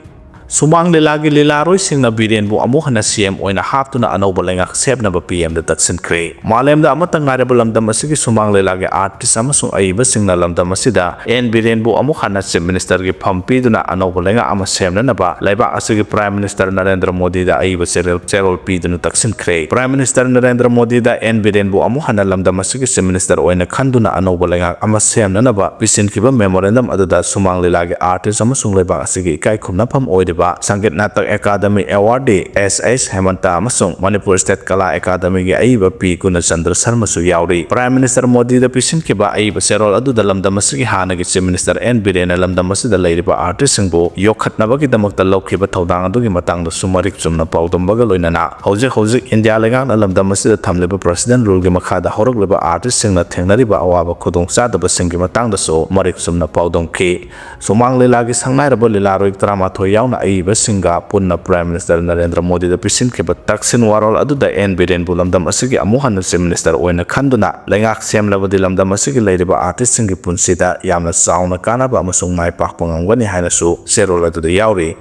ꯁꯨꯃꯥꯡ ꯂꯤꯂꯥꯒꯤ ꯂꯤꯂꯥꯔꯣꯏꯁꯤꯡꯅ ꯕꯤꯔꯦꯟꯕꯨ ꯑꯃꯨꯛ ꯍꯟꯅ C M ꯑꯣꯏꯅ ꯍꯥꯞꯇꯨꯅ ꯑꯅꯧꯕ ꯂꯩꯉꯥꯛ ꯁꯦꯝꯅꯕ P Mꯗ ꯇꯛꯁꯤꯟꯈ꯭ꯔꯦ꯫ ꯃꯥꯂꯦꯝꯗ ꯑꯃꯠꯇ ꯉꯥꯏꯔꯕ ꯂꯝꯗꯝ ꯑꯁꯤꯒꯤ ꯁꯨꯃꯥꯡ ꯂꯤꯂꯥꯒꯤ artist ꯑꯃꯁꯨꯡ ꯑꯏꯕꯁꯤꯡꯅ ꯂꯝꯗꯝ ꯑꯁꯤꯗ N ꯕꯤꯔꯦꯟꯕꯨ ꯑꯃꯨꯛ ꯍꯟꯅ Chief Ministerꯒꯤ ꯐꯝ ꯄꯤꯗꯨꯅ ꯑꯅꯧꯕ ꯂꯩꯉꯥꯛ ꯑꯃ ꯁꯦꯝꯅꯅꯕ ꯂꯩꯕꯥꯛ ꯑꯁꯤꯒꯤ Prime Minister ꯅꯔꯦꯟꯗ꯭ꯔ ꯃꯣꯗꯤꯗ ꯑꯏꯕ ꯆꯦꯔꯣꯜ, ꯆꯦꯔꯣꯜ ꯄꯤꯗꯨꯅ ꯇꯛꯁꯤꯟꯈ꯭ꯔꯦ꯫ Prime Minister ꯅꯔꯦꯟꯗ꯭ꯔ ꯃꯣꯗꯤꯗ N ꯕꯤꯔꯦꯟꯕꯨ ꯑꯃꯨꯛ ꯍꯟꯅ ꯂꯝꯗꯝ ꯑꯁꯤꯒꯤ Chief Minister ꯑꯣꯏꯅ ꯈꯟꯗꯨꯅ ꯑꯅꯧꯕ ꯂꯩꯉꯥꯛ ꯑꯃ ꯁꯦꯝꯅꯅꯕ ꯄꯤꯁꯤꯟꯈꯤꯕ memorandum ꯑꯗꯨꯗ ꯁꯨꯃꯥꯡ ꯂꯤꯂꯥꯒꯤ artist ꯑꯃꯁꯨꯡ ꯂꯩꯕꯥꯛ ꯑꯁꯤꯒꯤ ꯏꯀꯥꯏ ꯈꯨꯝꯅꯐꯝ ꯑꯣꯏꯔꯤꯕ Sangeet Natak Academy Awardee S H Hemanta ꯑꯃꯁꯨꯡ Manipur State Kala Academyꯒꯤ ꯑꯏꯕ P ꯒꯨꯅꯆꯟꯗ꯭ꯔ ꯁꯔꯃꯁꯨ ꯌꯥꯎꯔꯤ꯫ Prime Minister ꯃꯣꯗꯤꯗ ꯄꯤꯁꯤꯟꯈꯤꯕ ꯑꯏꯕ ꯆꯦꯔꯣꯜ ꯑꯗꯨꯗ ꯂꯝꯗꯝ ꯑꯁꯤꯒꯤ ꯍꯥꯟꯅꯒꯤ Chief Minister N ꯕꯤꯔꯦꯟꯅ ꯂꯝꯗꯝ ꯑꯁꯤꯗ ꯂꯩꯔꯤꯕ artistꯁꯤꯡꯕꯨ ꯌꯣꯛꯈꯠꯅꯕꯒꯤꯗꯃꯛꯇ ꯂꯧꯈꯤꯕ ꯊꯧꯗꯥꯡ ꯑꯗꯨꯒꯤ ꯃꯇꯥꯡꯗꯁꯨ ꯃꯔꯤꯛ ꯆꯨꯝꯅ ꯄꯥꯎꯗꯝꯕꯒ ꯂꯣꯏꯅꯅ ꯍꯧꯖꯤꯛ ꯍꯧꯖꯤꯛ ꯏꯟꯗꯤꯌꯥ ꯂꯩꯉꯥꯛꯅ ꯂꯝꯗꯝ ꯑꯁꯤꯗ ꯊꯝꯂꯤꯕ President Ruleꯒꯤ ꯃꯈꯥꯗ ꯍꯧꯔꯛꯂꯤꯕ artistꯁꯤꯡꯅ ꯊꯦꯡꯅꯔꯤꯕ ꯑꯋꯥꯕ ꯈꯨꯗꯣꯡꯆꯥꯗꯕꯁꯤꯡꯒꯤ ꯃꯇꯥꯡꯗꯁꯨ ꯃꯔꯤꯛ ꯆꯨꯝꯅ ꯄꯥꯎꯗꯝꯈꯤ꯫ ꯁꯨꯃꯥꯡ ꯂꯤꯂꯥꯒꯤ ꯁꯛꯅꯥꯏꯔꯕ ꯂꯤꯂꯥꯔꯣꯏ ꯇꯔꯥꯃꯥꯊꯣꯏ ꯌꯥꯎꯅ ꯏꯕꯁꯤꯡꯒ ꯄꯨꯟꯅ Prime Minister ꯅꯔꯦꯟꯗ꯭ꯔ ꯃꯣꯗꯤꯗ ꯄꯤꯁꯤꯟꯈꯤꯕ ꯇꯛꯁꯤꯟ ꯋꯥꯔꯣꯜ ꯑꯗꯨꯗ ꯑꯦꯟ ꯕꯤꯔꯦꯟꯕꯨ ꯂꯝꯗꯝ ꯑꯁꯤꯒꯤ ꯑꯃꯨꯛ ꯍꯟꯅ Chief Minister ꯑꯣꯏꯅ ꯈꯟꯗꯨꯅ ꯂꯩꯉꯥꯛ ꯁꯦꯝꯂꯕꯗꯤ ꯂꯝꯗꯝ ꯑꯁꯤꯒꯤ ꯂꯩꯔꯤꯕ artist ꯁꯤꯡꯒꯤ ꯄꯨꯟꯁꯤꯗ ꯌꯥꯝꯅ ꯆꯥꯎꯅ ꯀꯥꯟꯅꯕ ꯑꯃꯁꯨꯡ ꯃꯥꯏ ꯄꯥꯛꯄ ꯉꯝꯒꯅꯤ ꯍꯥꯏꯅꯁꯨ ꯆꯦꯔꯣꯜ ꯑꯗꯨꯗ ꯌꯥꯎꯔꯤ꯫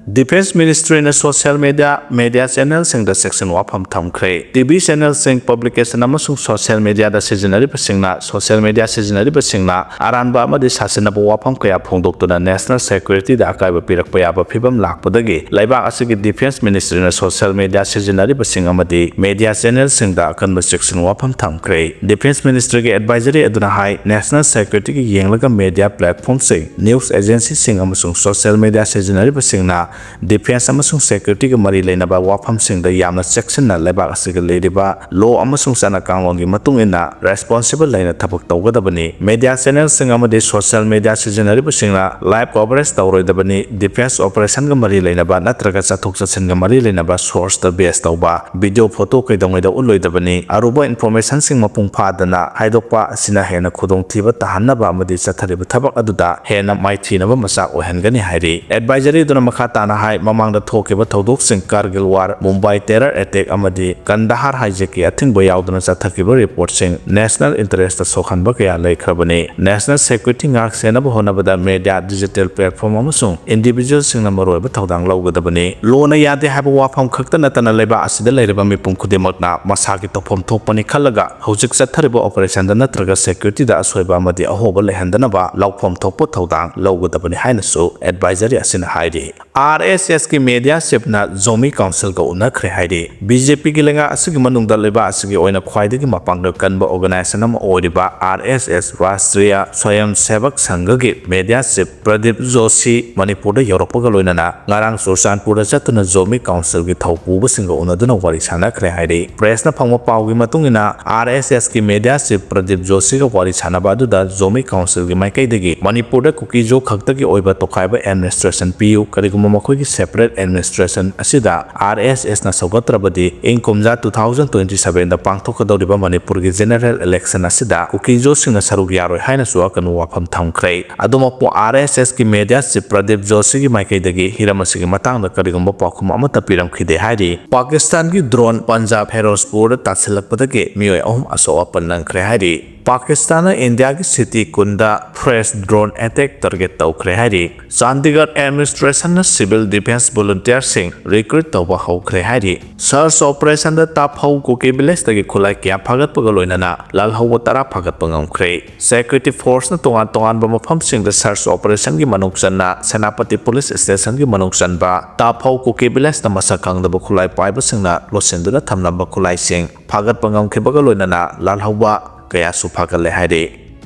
Defence Ministry ꯅ social media, media channel ꯁꯤꯡꯗ ꯆꯦꯛꯁꯤꯟ ꯋꯥꯐꯝ ꯊꯝꯈ꯭ꯔꯦ꯫ ꯇꯤ ꯚꯤ channel ꯁꯤꯡ, publication ꯑꯃꯁꯨꯡ social media ꯗ ꯁꯤꯖꯤꯟꯅꯔꯤꯕꯁꯤꯡꯅ, social media ꯁꯤꯖꯤꯟꯅꯔꯤꯕꯁꯤꯡꯅ ꯑꯔꯥꯟꯕ ꯑꯃꯗꯤ ꯁꯥꯁꯤꯟꯅꯕ ꯋꯥꯐꯝ ꯀꯌꯥ ꯐꯣꯡꯗꯣꯛꯇꯨꯅ national security ꯗ ꯑꯀꯥꯏꯕ ꯄꯤꯔꯛꯄ ꯌꯥꯕ ꯐꯤꯚꯝ ꯂꯥꯛꯄꯗꯒꯤ ꯂꯩꯕꯥꯛ ꯑꯁꯤꯒꯤ Defence Ministry ꯅ social media ꯁꯤꯖꯤꯟꯅꯔꯤꯕꯁꯤꯡ ꯑꯃꯗꯤ media channel ꯁꯤꯡꯗ ꯑꯀꯟꯕ ꯆꯦꯛꯁꯤꯟ ꯋꯥꯐꯝ ꯊꯝꯈ꯭ꯔꯦ꯫ Defence Ministry ꯒꯤ advisory ꯑꯗꯨꯅ ꯍꯥꯏ, national security ꯒꯤ ꯌꯦꯡꯂꯒ media platform ꯁꯤꯡ, news agency ꯁꯤꯡ ꯑꯃꯁꯨꯡ social media ꯁꯤꯖꯤꯟꯅꯔꯤꯕꯁꯤꯡꯅ defence ꯑꯃꯁꯨꯡ security ꯒ ꯃꯔꯤ ꯂꯩꯅꯕ ꯋꯥꯐꯝꯁꯤꯡꯗ ꯌꯥꯝꯅ ꯆꯦꯛꯁꯤꯟꯅ ꯂꯩꯕꯥꯛ ꯑꯁꯤꯒ ꯂꯩꯔꯤꯕ law ꯑꯃꯁꯨꯡ ꯆꯠꯅ ꯀꯥꯡꯂꯣꯟꯒꯤ ꯃꯇꯨꯡ ꯏꯟꯅ responsible ꯂꯩꯅ ꯊꯕꯛ ꯇꯧꯒꯗꯕꯅꯤ꯫ Media channel ꯁꯤꯡ ꯑꯃꯗꯤ social media ꯁꯤꯖꯤꯟꯅꯔꯤꯕꯁꯤꯡꯅ live coverage ꯇꯧꯔꯣꯏꯗꯕꯅꯤ꯫ Defence operation ꯒ ꯃꯔꯤ ꯂꯩꯅꯕ ꯅꯠꯇ꯭ꯔꯒ ꯆꯠꯊꯣꯛ ꯆꯠꯁꯤꯟꯒ ꯃꯔꯤ ꯂꯩꯅꯕ source ꯇ base ꯇꯧꯕ video, photo ꯀꯩꯗꯧꯉꯩꯗ ꯎꯠꯂꯣꯏꯗꯕꯅꯤ꯫ ꯑꯔꯨꯕ information ꯁꯤꯡ ꯃꯄꯨꯡ ꯐꯥꯗꯅ ꯍꯥꯏꯗꯣꯛꯄ ꯑꯁꯤꯅ ꯍꯦꯟꯅ ꯈꯨꯗꯣꯡꯊꯤꯕ ꯇꯥꯍꯟꯅꯕ ꯑꯃꯗꯤ ꯆꯠꯊꯔꯤꯕ ꯊꯕꯛ ꯑꯗꯨꯗ ꯍꯦꯟꯅ ꯃꯥꯏꯊꯤꯅꯕ ꯃꯆꯥꯛ ꯑꯣꯏꯍꯟꯒꯅꯤ ꯍꯥꯏꯔꯤ꯫ Advisory ꯑꯗꯨꯅ ꯃꯈꯥ ꯇꯥꯅ ꯍꯥꯏ, ꯃꯃꯥꯡꯗ ꯊꯣꯛꯈꯤꯕ ꯊꯧꯗꯣꯛꯁꯤꯡ, Kargil War, Mumbai terror attack ꯑꯃꯗꯤ Kandahar hijack ꯀꯤ ꯑꯊꯤꯡꯕ ꯌꯥꯎꯗꯅ ꯆꯠꯊꯈꯤꯕ report ꯁꯤꯡ national interest ꯇ ꯁꯣꯛꯍꯟꯕ ꯀꯌꯥ ꯂꯩꯈ꯭ꯔꯕꯅꯤ꯫ National security ꯉꯥꯛ ꯁꯦꯟꯅꯕ ꯍꯣꯠꯅꯕꯗ media, digital platform ꯑꯃꯁꯨꯡ individual ꯁꯤꯡꯅ ꯃꯔꯨꯑꯣꯏꯕ ꯊꯧꯗꯥꯡ ꯂꯧꯒꯗꯕꯅꯤ꯫ Law ꯅ ꯌꯥꯗꯦ ꯍꯥꯏꯕ ꯋꯥꯐꯝ ꯈꯛꯇ ꯅꯠꯇꯅ ꯂꯩꯕꯥꯛ ꯑꯁꯤꯗ ꯂꯩꯔꯤꯕ ꯃꯤꯄꯨꯝ ꯈꯨꯗꯤꯡꯃꯛꯅ ꯃꯁꯥꯒꯤ ꯇꯧꯐꯝ ꯊꯣꯛꯄꯅꯤ ꯈꯜꯂꯒ ꯍꯧꯖꯤꯛ ꯆꯠꯊꯔꯤꯕ operation ꯗ ꯅꯠꯇ꯭ꯔꯒ security ꯗ ꯑꯁꯣꯏꯕ ꯑꯃꯗꯤ ꯑꯍꯣꯕ ꯂꯩꯍꯟꯗꯅꯕ ꯂꯧꯐꯝ ꯊꯣꯛꯄ ꯊꯧꯗꯥꯡ ꯂꯧꯒꯗꯕꯅꯤ ꯍꯥꯏꯅꯁꯨ advisory ꯑꯁꯤꯅ ꯍꯥꯏꯔꯤ꯫ ꯑꯥꯔ ꯑꯦꯁ ꯑꯦꯁ ꯀꯤ media chief ꯅ Zomi Council ꯒ ꯎꯅꯈ꯭ꯔꯦ ꯍꯥꯏꯔꯤ꯫ ꯕꯤ ꯖꯦ ꯄꯤ ꯒꯤ ꯂꯩꯉꯥꯛ ꯑꯁꯤꯒꯤ ꯃꯅꯨꯡꯗ ꯂꯩꯕꯥꯛ ꯑꯁꯤꯒꯤ ꯑꯣꯏꯅ ꯈ꯭ꯋꯥꯏꯗꯒꯤ ꯃꯄꯥꯡꯒꯜ ꯀꯟꯕ organization ꯑꯃ ꯑꯣꯏꯔꯤꯕ ꯑꯥꯔ ꯑꯦꯁ ꯑꯦꯁ, Rashtriya Swayamsevak Sangha ꯒꯤ media chief Pradip Joshi ꯃꯅꯤꯄꯨꯔꯗ ꯌꯧꯔꯛꯄꯒ ꯂꯣꯏꯅꯅ ꯉꯔꯥꯡ ꯆꯨꯔꯆꯥꯟꯄꯨꯔꯗ ꯆꯠꯇꯨꯅ Zomi Council ꯒꯤ ꯊꯧꯄꯨꯕꯁꯤꯡꯒ ꯎꯅꯗꯨꯅ ꯋꯥꯔꯤ ꯁꯥꯟꯅꯈ꯭ꯔꯦ ꯍꯥꯏꯔꯤ꯫ Press ꯅ ꯐꯪꯕ ꯄꯥꯎꯒꯤ ꯃꯇꯨꯡ ꯏꯟꯅ, ꯑꯥꯔ ꯑꯦꯁ ꯑꯦꯁ ꯀꯤ media chief Pradip Joshi ꯒ ꯋꯥꯔꯤ ꯁꯥꯟꯅꯕ ꯑꯗꯨꯗ Zomi Council ꯒꯤ ꯃꯥꯏꯀꯩꯗꯒꯤ ꯃꯅꯤꯄꯨꯔꯗ ꯀꯨꯀꯤ-ꯖꯣ ꯈꯛꯇꯒꯤ ꯑꯣꯏꯕ ꯇꯣꯈꯥꯏꯕ administration ꯄꯤꯌꯨ, ꯀꯔꯤꯒꯨꯝꯕ ꯑꯩꯈꯣꯏꯒꯤ separate administration ꯑꯁꯤꯗ RSSꯅ ꯁꯧꯒꯠꯇ꯭ꯔꯕꯗꯤ ꯏꯪ ꯀꯨꯝꯖꯥ two thousand twenty sevenꯗ ꯄꯥꯡꯊꯣꯛꯀꯗꯧꯔꯤꯕ ꯃꯅꯤꯄꯨꯔꯒꯤ general election ꯑꯁꯤꯗ ꯀꯨꯀꯤꯖꯣꯁꯤꯡꯅ ꯁꯔꯨꯛ ꯌꯥꯔꯣꯏ ꯍꯥꯏꯅꯁꯨ ꯑꯀꯟꯕ ꯋꯥꯐꯝ ꯊꯝꯈ꯭ꯔꯦ꯫ ꯑꯗꯨꯃꯛꯄꯨ RSSꯀꯤ media chief ꯄ꯭ꯔꯗꯤꯞ ꯖꯣꯁꯤꯒꯤ ꯃꯥꯏꯀꯩꯗꯒꯤ ꯍꯤꯔꯝ ꯑꯁꯤꯒꯤ ꯃꯇꯥꯡꯗ ꯀꯔꯤꯒꯨꯝꯕ ꯄꯥꯎꯈꯨꯝ ꯑꯃꯠꯇ ꯄꯤꯔꯝꯈꯤꯗꯦ ꯍꯥꯏꯔꯤ꯫ ꯄꯥꯀꯤꯁꯇꯥꯟꯒꯤ drone ꯄꯟꯖꯥꯕ ꯐꯤꯔꯣꯖꯄꯨꯔꯗ ꯇꯥꯁꯤꯜꯂꯛꯄꯗꯒꯤ ꯃꯤꯑꯣꯏ ꯑꯍꯨꯝ ꯑꯁꯣꯛ ꯑꯄꯟ ꯅꯪꯈ꯭ꯔꯦ ꯍꯥꯏꯔꯤ꯫ ꯄꯥꯀꯤꯁꯇꯥꯟꯅ ꯏꯟꯗꯤꯌꯥꯒꯤ city ꯀꯨꯟꯗ fresh drone attack target ꯇꯧꯈ꯭ꯔꯦ ꯍꯥꯏꯔꯤ꯫ ꯆꯥꯟꯗꯤꯒꯔ administrationꯅ civil defence volunteerꯁꯤꯡ recruit ꯇꯧꯕ ꯍꯧꯈ꯭ꯔꯦ ꯍꯥꯏꯔꯤ꯫ Search operationꯗ ꯇꯥꯐꯧ ꯀꯨꯀꯤ villageꯇꯒꯤ ꯈꯨꯠꯂꯥꯏ ꯀꯌꯥ ꯐꯥꯒꯠꯄꯒ ꯂꯣꯏꯅꯅ ꯂꯥꯜꯍꯧꯕ ꯇꯔꯥ ꯐꯥꯒꯠꯄ ꯉꯝꯈ꯭ꯔꯦ꯫ Security forceꯅ ꯇꯣꯉꯥꯟ ꯇꯣꯉꯥꯟꯕ ꯃꯐꯝꯁꯤꯡꯗ search operationꯒꯤ ꯃꯅꯨꯡ ꯆꯟꯅ ꯁꯦꯅꯥꯄꯇꯤ police stationꯒꯤ ꯃꯅꯨꯡ ꯆꯟꯕ ꯇꯥꯐꯧ ꯀꯨꯀꯤ villageꯇ ꯃꯁꯛ ꯈꯪꯗꯕ ꯈꯨꯠꯂꯥꯏ ꯄꯥꯏꯕꯁꯤꯡꯅ ꯂꯣꯠꯁꯤꯟꯗꯨꯅ ꯊꯝꯂꯝꯕ ꯈꯨꯠꯂꯥꯏꯁꯤꯡ ꯐꯥꯒꯠꯄ ꯉꯝꯈꯤꯕꯒ ꯂꯣꯏꯅꯅ ꯂꯥꯜꯍꯧꯕ ꯀꯌꯥꯁꯨ ꯐꯥꯒꯠꯂꯦ ꯍꯥꯏꯔꯤ꯫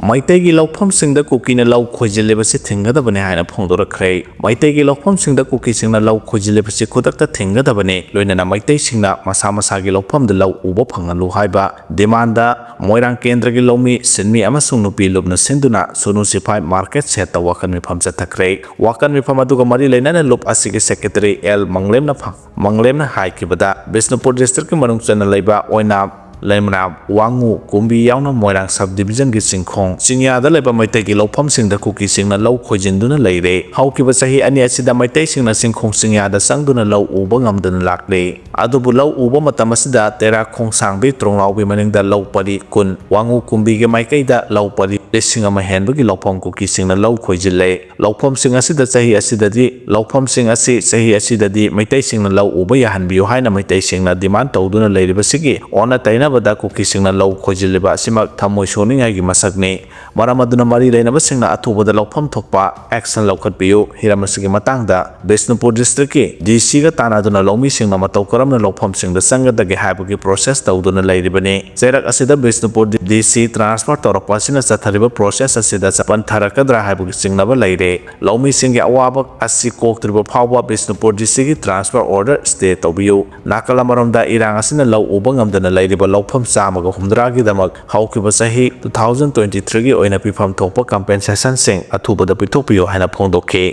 ꯃꯩꯇꯩꯒꯤ ꯂꯧꯐꯝꯁꯤꯡꯗ ꯀꯨꯀꯤꯅ ꯂꯧ ꯈꯣꯏꯖꯤꯜꯂꯤꯕꯁꯤ ꯊꯤꯡꯒꯗꯕꯅꯤ ꯍꯥꯏꯅ ꯐꯣꯡꯗꯣꯔꯛꯈ꯭ꯔꯦ꯫ ꯃꯩꯇꯩꯒꯤ ꯂꯧꯐꯝꯁꯤꯡꯗ ꯀꯨꯀꯤꯁꯤꯡꯅ ꯂꯧ ꯈꯣꯏꯖꯤꯜꯂꯤꯕꯁꯤ ꯈꯨꯗꯛꯇ ꯊꯤꯡꯒꯗꯕꯅꯤ, ꯂꯣꯏꯅꯅ ꯃꯩꯇꯩꯁꯤꯡꯅ ꯃꯁꯥ ꯃꯁꯥꯒꯤ ꯂꯧꯐꯝꯗ ꯂꯧ ꯎꯕ ꯐꯪꯍꯜꯂꯨ ꯍꯥꯏꯕ demandꯗ ꯃꯣꯏꯔꯥꯡ ꯀꯦꯟꯗ꯭ꯔꯒꯤ ꯂꯧꯃꯤ, ꯁꯤꯟꯃꯤ ꯑꯃꯁꯨꯡ ꯅꯨꯄꯤ ꯂꯨꯞꯅ ꯁꯤꯟꯗꯨꯅ ꯁꯨꯅꯨ ꯁꯤꯐꯥꯏ market shed ꯇ ꯋꯥꯀꯟ ꯃꯤꯐꯝ ꯆꯠꯊꯈ꯭ꯔꯦ꯫ ꯋꯥꯀꯟ ꯃꯤꯐꯝ ꯑꯗꯨꯒ ꯃꯔꯤ ꯂꯩꯅꯅ ꯂꯨꯞ ꯑꯁꯤꯒꯤ secretary ꯑꯦꯜ ꯃꯪꯂꯦꯝꯅ ꯐ-, ꯃꯪꯂꯦꯝꯅ ꯍꯥꯏꯈꯤꯕꯗ, ꯕꯤꯁꯅꯨꯄꯨꯔ districtꯀꯤ ꯃꯅꯨꯡ ꯆꯟꯅ ꯂꯩꯕ ꯑꯣꯏꯅ ꯂꯩꯃꯔꯥꯝ, ꯋꯥꯉꯨ, ꯀꯨꯝꯕꯤ ꯌꯥꯎꯅ ꯃꯣꯏꯔꯥꯡ sub divisionꯒꯤ ꯆꯤꯡꯈꯣꯡ ꯆꯤꯡꯌꯥꯗ ꯂꯩꯕ ꯃꯩꯇꯩꯒꯤ ꯂꯧꯐꯝꯁꯤꯡꯗ ꯀꯨꯀꯤꯁꯤꯡꯅ ꯂꯧ ꯈꯣꯏꯖꯤꯟꯗꯨꯅ ꯂꯩꯔꯦ꯫ ꯍꯧꯈꯤꯕ ꯆꯍꯤ ꯑꯅꯤ ꯑꯁꯤꯗ ꯃꯩꯇꯩꯁꯤꯡꯅ ꯆꯤꯡꯈꯣꯡ ꯆꯤꯡꯌꯥꯗ ꯆꯪꯗꯨꯅ ꯂꯧ ꯎꯕ ꯉꯝꯗꯅ ꯂꯥꯛꯂꯦ꯫ ꯑꯗꯨꯕꯨ ꯂꯧ ꯎꯕ ꯃꯇꯝ ꯑꯁꯤꯗ ꯇꯦꯔꯥ ꯈꯣꯡꯁꯥꯡꯕꯤ ꯇ꯭ꯔꯣꯡꯂꯥꯎꯕꯤ ꯃꯅꯤꯡꯗ ꯂꯧ ꯄꯔꯤ ꯀꯨꯟ, ꯋꯥꯉꯨ ꯀꯨꯝꯕꯤꯒꯤ ꯃꯥꯏꯀꯩꯗ ꯂꯧ ꯄꯔꯤ ꯂꯤꯁꯤꯡ ꯑꯃ ꯍꯦꯟꯕꯒꯤ ꯂꯧꯐꯝ ꯀꯨꯀꯤꯁꯤꯡꯅ ꯂꯧ ꯈꯣꯏꯖꯤꯜꯂꯦ꯫ ꯂꯧꯐꯝꯁꯤꯡ ꯑꯁꯤꯗ ꯆꯍꯤ ꯑꯁꯤꯗꯗꯤ, ꯂꯧꯐꯝꯁꯤꯡ ꯑꯁꯤ ꯆꯍꯤ ꯑꯁꯤꯗꯗꯤ ꯃꯩꯇꯩꯁꯤꯡꯅ ꯂꯧ ꯎꯕ ꯌꯥꯍꯟꯕꯤꯌꯨ ꯍꯥꯏꯅ ꯃꯩꯇꯩꯁꯤꯡꯅ demand ꯇꯧꯗꯨꯅ ꯂꯩꯔꯤꯕꯁꯤꯒꯤ ꯑꯣꯟꯅ ꯇꯩꯅꯕꯗ ꯀꯨꯀꯤꯁꯤꯡꯅ ꯂꯧ ꯈꯣꯏꯖꯤꯜꯂꯤꯕ ꯑꯁꯤꯃꯛ ꯊꯃꯣꯏ ꯁꯣꯛꯅꯤꯡꯉꯥꯏꯒꯤ ꯃꯁꯛꯅꯤ꯫ ꯃꯔꯝ ꯑꯗꯨꯅ ꯃꯔꯤ ꯂꯩꯅꯕꯁꯤꯡꯅ ꯑꯊꯨꯕꯗ ꯂꯧꯐꯝ ꯊꯣꯛꯄ action ꯂꯧꯈꯠꯄꯤꯌꯨ꯫ ꯍꯤꯔꯝ ꯑꯁꯤꯒꯤ ꯃꯇꯥꯡꯗ ꯕꯤꯁꯅꯨꯄꯨꯔ districtꯀꯤ DCꯒ ꯇꯥꯟꯅꯗꯨꯅ ꯂꯧꯃꯤꯁꯤꯡꯅ ꯃꯇꯧ ꯀꯔꯝꯅ ꯂꯧꯐꯝꯁꯤꯡꯗ ꯆꯪꯒꯗꯒꯦ ꯍꯥꯏꯕꯒꯤ process ꯇꯧꯗꯨꯅ ꯂꯩꯔꯤꯕꯅꯤ꯫ ꯆꯩꯔꯛ ꯑꯁꯤꯗ ꯕꯤꯁꯅꯨꯄꯨꯔ DC transfer ꯇꯧꯔꯛꯄ ꯑꯁꯤꯅ ꯆꯠꯊꯔꯤꯕ process ꯑꯁꯤꯗ ꯆꯄꯟ ꯊꯥꯔꯛꯀꯗ꯭ꯔꯥ ꯍꯥꯏꯕꯒꯤ ꯆꯤꯡꯅꯕ ꯂꯩꯔꯦ꯫ ꯂꯧꯃꯤꯁꯤꯡꯒꯤ ꯑꯋꯥꯕ ꯑꯁꯤ ꯀꯣꯛꯇ꯭ꯔꯤꯕ ꯐꯥꯎꯕ ꯕꯤꯁꯅꯨꯄꯨꯔ DCꯒꯤ transfer order stay ꯇꯧꯕꯤꯌꯨ꯫ ꯅꯥꯀꯜ ꯑꯃꯔꯣꯝꯗ ꯏꯔꯥꯡ ꯑꯁꯤꯅ ꯂꯧ ꯎꯕ ꯉꯝꯗꯅ ꯂꯩꯔꯤꯕ ꯂꯧꯐꯝ ꯆꯥꯝꯃꯒ ꯍꯨꯝꯗ꯭ꯔꯥꯒꯤꯗꯃꯛ ꯍꯧꯈꯤꯕ ꯆꯍꯤ two thousand twenty threeꯒꯤ ꯑꯣꯏꯅ ꯄꯤꯐꯝ ꯊꯣꯛꯄ compensationꯁꯤꯡ ꯑꯊꯨꯕꯗ ꯄꯤꯊꯣꯛꯄꯤꯌꯨ ꯍꯥꯏꯅ ꯐꯣꯡꯗꯣꯛꯈꯤ꯫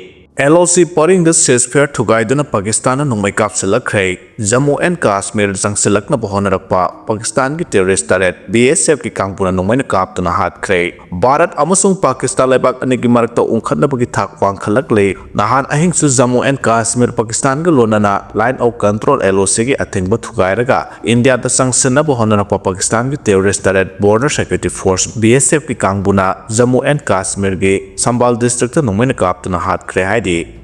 ꯑꯦꯜ ꯑꯣ ꯁꯤ ꯄꯔꯤꯡꯗ ceasefire ꯊꯨꯒꯥꯏꯗꯨꯅ ꯄꯥꯀꯤꯁꯇꯥꯟꯅ ꯅꯣꯡꯃꯩ ꯀꯥꯞꯁꯤꯜꯂꯛꯈ꯭ꯔꯦ꯫ ꯖꯝꯃꯨ ꯑꯦꯟ ꯀꯥꯁꯃꯤꯔ ꯆꯪꯁꯤꯜꯂꯛꯅꯕ ꯍꯣꯠꯅꯔꯛꯄ ꯄꯥꯀꯤꯁꯇꯥꯟꯒꯤ terrorist ꯇꯔꯦꯠ B S F ꯀꯤ ꯀꯥꯡꯕꯨꯅ ꯅꯣꯡꯃꯩꯅ ꯀꯥꯞꯇꯨꯅ ꯍꯥꯠꯈ꯭ꯔꯦ꯫ ꯚꯥꯔꯠ ꯑꯃꯁꯨꯡ ꯄꯥꯀꯤꯁꯇꯥꯟ ꯂꯩꯕꯥꯛ ꯑꯅꯤꯒꯤ ꯃꯔꯛꯇ ꯎꯪꯈꯠꯅꯕꯒꯤ ꯊꯥꯛ ꯋꯥꯡꯈꯠꯂꯛꯂꯦ꯫ ꯅꯍꯥꯟ ꯑꯍꯤꯡꯁꯨ ꯖꯝꯃꯨ ꯑꯦꯟ ꯀꯥꯁꯃꯤꯔ ꯄꯥꯀꯤꯁꯇꯥꯟꯒ ꯂꯣꯟꯅꯅ Line of Control L O C ꯒꯤ ꯑꯊꯤꯡꯕ ꯊꯨꯒꯥꯏꯔꯒ ꯏꯟꯗꯤꯌꯥꯗ ꯆꯪꯁꯤꯟꯅꯕ ꯍꯣꯠꯅꯔꯛꯄ ꯄꯥꯀꯤꯁꯇꯥꯟꯒꯤ terrorist ꯇꯔꯦꯠ Border Security Force B S F ꯀꯤ ꯀꯥꯡꯕꯨꯅ ꯖꯝꯃꯨ ꯑꯦꯟ ꯀꯥꯁꯃꯤꯔꯒꯤ ꯁꯝꯕꯥꯜ district ꯇ ꯅꯣꯡꯃꯩꯅ ꯀꯥꯞꯇꯨꯅ ꯍꯥꯠꯈ꯭ꯔꯦ ꯍꯥꯏꯔꯤ꯫